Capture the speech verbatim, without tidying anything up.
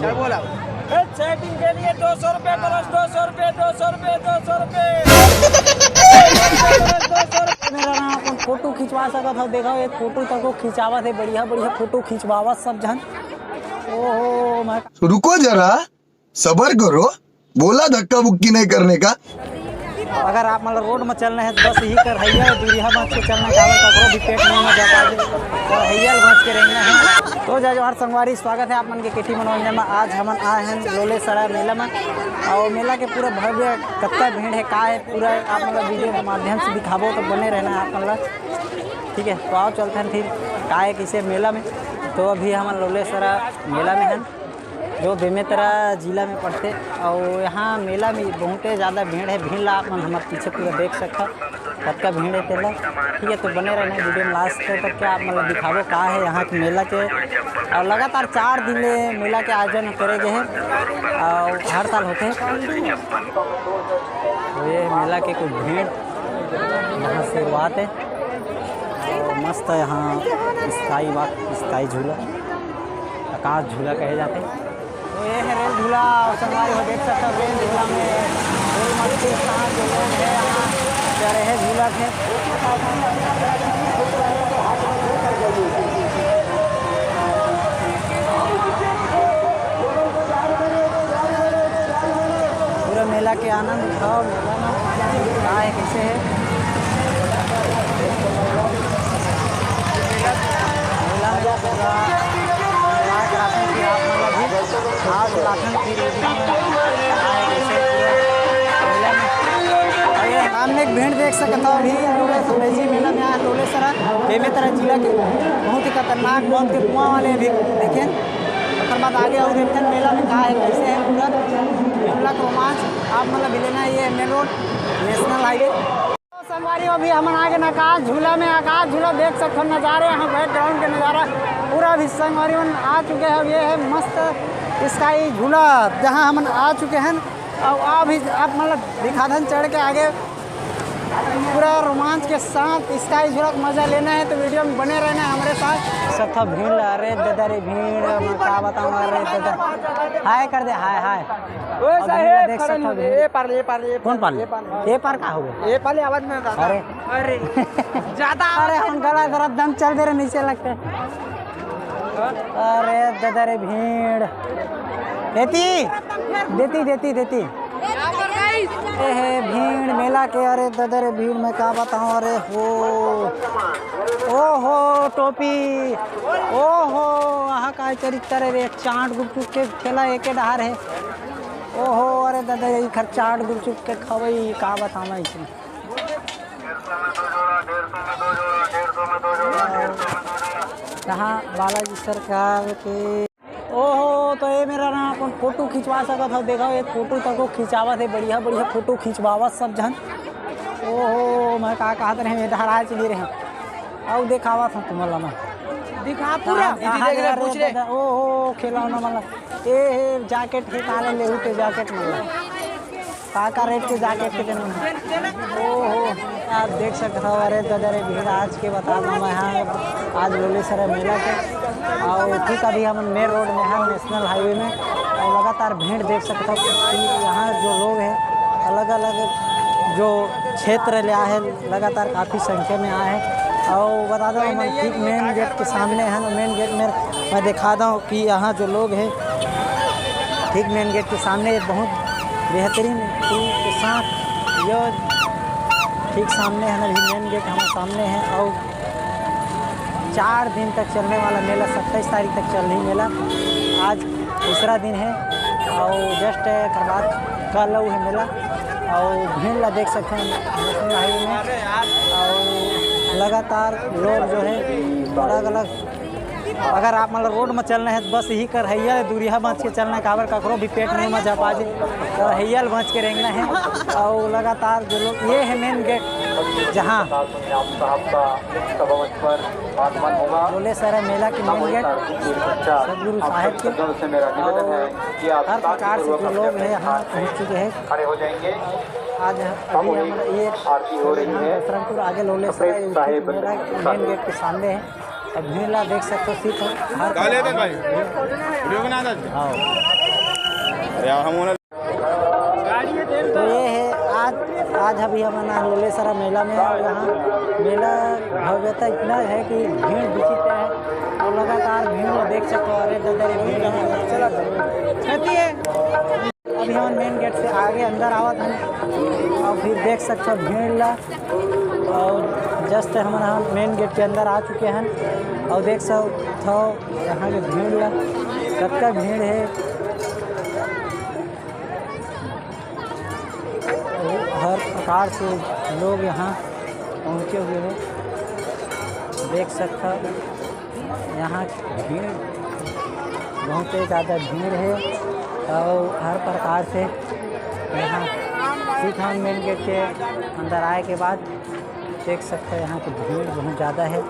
क्या बोला? ए, चैटिंग के लिए दो सौ रुपए बरस, दो सौ रुपए, दो सौ रुपए, दो सौ रुपए। मेरा नाम अपन फोटो खिंचवा सकत हो, देखो एक फोटो तको खिंचावत हे, बढ़िया बढ़िया फोटो खिंचवावत सब झन। ओहो मैं तो रुको जरा, सबर करो, बोला धक्का बुक्की नहीं करने का। अगर आप मन ल रोड म चलना हे त बस इही कर हइया दूरिहा बांच के चलना हे, काबर ककरो भी पेट नइ म जा पाए, त हइया ल बांच के रेंगना हे। तो जय जोहार संगवारी, स्वागत हे आप मन के केटी मनोरंजन म। आज हमन आए हन लोलेसरा मेला म, अउ मेला के पूरा भव्य कतका भीड़ हे, का हे, पूरा आप मन ल वीडियो के माध्यम से दिखाबो, तो बने रहना हे आप मन ल। ठीक हे, तो आओ चलथन फिर का हे कइसे मेला में। तो अभी हमन लोलेसरा मेला में हन, जो बेमेतरा जिला में पड़थे, अउ यहाँ मेला में बहुते ज़्यादा भीड़ हे। भीड़ ला आप मन हमर पीछे पूरा देख सकथव, कतका भीड़ हे तेला। ठीक हे, तो बने रहना वीडियो में लास्ट तक, क्या आप मन ल दिखाबो का हे यहाँ के मेला के। अउ लगातार चार दिन ले मेला के आयोजन करे गे हे, अउ हर साल होथे। तो ये मेला के कुछ भीड़ यहाँ शुरुआत हे। अउ मस्त यहाँ स्काई वॉक, स्काई झूला, आकाश झूला कहे जाथे। तो ये हे रेल झूला, अउ संगवारी हो देख सकथव रेल झूला में रेल मंत्री साथ जो लोग हे यहाँ चढ़े हे, झूलत हे। पूरा मेला के आनंद उठाओ, मेला में का हे, कइसे हे। मेला में पूरा मेला के राशन की आप मन अभी आज राशन की रेडी में का हे, कइसे पूरा मेला में। अरे, सामने एक भीड़ देख सकत हो अभी, लोले सरा मेला में आए, लोलेसरा, बेमेतरा जिला के बहुत ही खतरनाक मौत के कुआं वाले अभी देखें। ओकर बाद आगे अउ देखथन मेला में का हे, कइसे हे पूरा, पूरा रोमांच आप मन ल भी लेना हे। ये मेन रोड, नेशनल हाईवे। तो संगवारी, अभी हमन आगे आकाश झूला में, आकाश झूला देख सकथन नजारे, यहाँ बैकग्राउंड के नजारा पूरा। अभी संगवारी मन आ चुके हैं, ये हे मस्त स्काई झूला, जहाँ हमन आ चुके हैं। अउ अभी आप मन ल दिखाथन चढ़ के आगे, पूरा रोमांच के साथ स्काई झूला का मजा लेना हे, तो वीडियो में बने रहना हे हमरे साथ। सकथव भीड़ ला, अरे ददा रे भीड़, मैं का बताऊं, अरे ददा। हाय कर दे, हाय, हाय। ओए अभी साहेब, देख सकथव भीड़। ए पार ले, ए पार ले, ए पार कौन पार ले? ए पार ले। ए पार का हो गया? ए पार ले, आवाज में दादा। अरे। अरे। ज्यादा अरे, हम गला दर्द दम चल दे रहे, नीचे लगते। अरे ददा रे भीड़। देती, देती, देती, देती। ए हे भीड़ मेला के, अरे ददा रे भीड़, मैं का बताऊं, अरे हो। ओहो, टोपी। ओहो, आहा का चरित्र रे, चाट गुपचुप के ठेला एके डहार हे। ओहो, अरे ददा, यही खर चाट गुपचुप के खवई, का बताऊं इसमें। कहाँ बालाजी सरकार के। ओहो, तो ये मेरा ना अपन फोटो खिंचवा सकत हो, देखो एक फोटो तको खिंचावत हे, बढ़िया बढ़िया फोटो खिंचवावत सब झन। ओहो, मैं का कहत रहे, मैं धरा चली रहे, अउ देखावत हूँ तुमन ला मैं। दिखा पूरा। कहाँ, दीदी कहाँ देख रहे, रे, पूछ रहे। दादा, ओहो, खिलौना वाला। ए हे, जैकेट के काले लेहू ते जैकेट वाला। का का रेट के जैकेट के देना है? ओहो, आप देख सकत हव, अरे ददा रे भीड़, आज के बता दो मैं, हाँ, आज लोलेसरा मेला के, अउ ठीक अभी हमन मेन रोड में हैं, नेशनल हाईवे में, अउ लगातार भीड़ देख सकत हव कि यहाँ जो लोग हैं, अलग-अलग जो क्षेत्र ले आए हैं, लगातार काफ़ी संख्या में आए हैं। अउ बता दो, हमन ठीक मेन गेट के सामने हैं, मेन गेट में मैं दिखा दो कि यहाँ जो लोग हैं, ठीक मेन गेट के सामने बहुत बेहतरीन फूल के साथ, ये ठीक सामने है ना, अभी मेन गेट हमारे सामने है। अउ चार दिन तक चलने वाला मेला, सत्ताईस तारीख तक चलही मेला। आज तीसरा दिन है, अउ जस्ट एकर बाद कल अउ है मेला। अउ भीड़ ला देख सकते हैं नेशनल हाईवे में, अउ लगातार लोग जो है अलग अलग अगर आप मन ल रोड म चलना हे, त बस इही करहैया ले दूरिहा बांच के चलना हे, काबर ककरो भी पेट नइ म जा पाजे, करहैया ल बांच के रेंगना हे। अउ लगातार जो लोग, ये हे मेन गेट, जहाँ आप साहब का सभामंच पर आगमन होगा। लोलेसरा मेला के मेन गेट, सदगुरु साहेब के, से मेरा निवेदन है कि आप हर प्रकार से जो लोग हैं, यहाँ पहुँच चुके हैं। खड़े हो जाएंगे। आज अभी हम ये आरती हो रही है। बसरंगपुर आगे लोलेसरा साहेब मेला मेन गेट के सामने है। अब भीड़ ला देख सकथो, सीट हर का लेते भाई? वीडियो बना दे। आओ। अरे यार, हम उन्हें तो ये है आज, आज अभी हमन लोलेसरा मेला में, और यहाँ मेला भव्यता इतना है कि भीड़ दिखते हैं और लगातार भीड़ ला देख सकते हो। अरे दादा रे, भीड़ है। कति है? अभी हम मेन गेट से आगे अंदर आवत हन और फिर देख सकते हो भीड़ ला। और जस्ट हमन मेन गेट के अंदर आ चुके हैं और देख सकते हो यहाँ के भीड़ ला, कतका भीड़ है। हर प्रकार से लोग यहाँ पहुँचे हुए हैं, देख सकता। यहाँ भीड़, बहुत ही ज़्यादा भीड़ है और हर प्रकार से यहाँ सीथान मेन गेट के अंदर आए के बाद देख सकते हैं यहाँ की भीड़ बहुत ज़्यादा है।